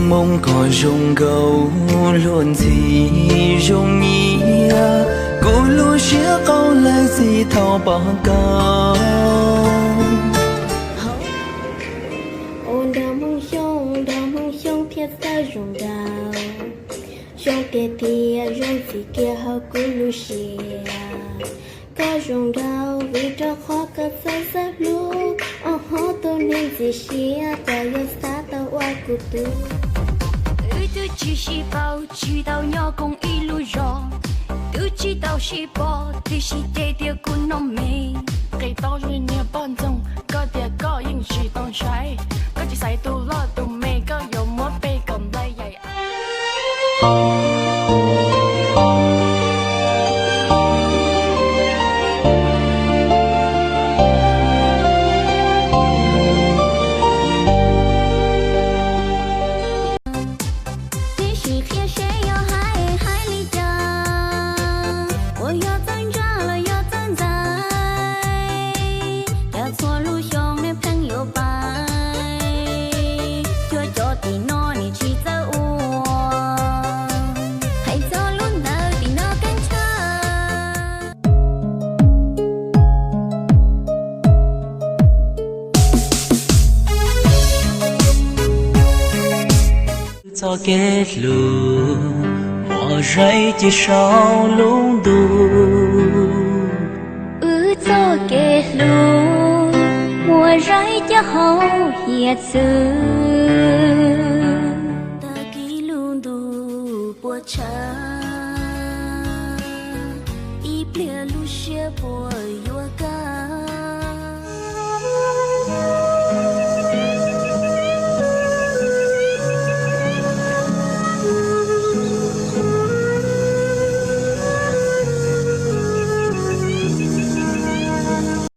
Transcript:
Hmoob koj zoo nkauj luag ntxhi zoo nyiam, kuv lub siab qau lawv txi thaum pom koj. Ua nrog Hmoob Xyooj, nrog Hmoob Xyooj thiaj txawj zoo nkauj. Xyoo tiag tiag zoo ntxim kiag hauv kuv lub siab. Koj zoo nkauj vim rau qhov koj txawj xav hlub, o ho tus neeg ntxim siab koj yuav xav tau ua kuv tub. Wb twb tsis sib paub, tsis tau nyob koom ib lub zos, twb tsis tau sib pom, tiam sis ces tias kuv no me. Nqis tau zoo niag poj ntxoog, koj tias koj yeej tsis tau ntshai, koj tsis xaiv tus loj tus me, koj yuav muab peb kom nplai yaim. Tib si qhia seb yog hais hais li cas, uas yog txawj ntsa los yog txawj ntxais, cas txhua lub xyoo nej pheej yuav pais, cuag cov tim no nim tsis txawj ua, hais txog lub ntawd tim no keeb tshaj. Wb txoj kev hlub muaj zais cia saum lub ntuj. Wb txoj kev hlub muaj zais cia hauv hiav txwv. Tag kis lub ntuj puas tshav, ib pliag lub siab puas yuav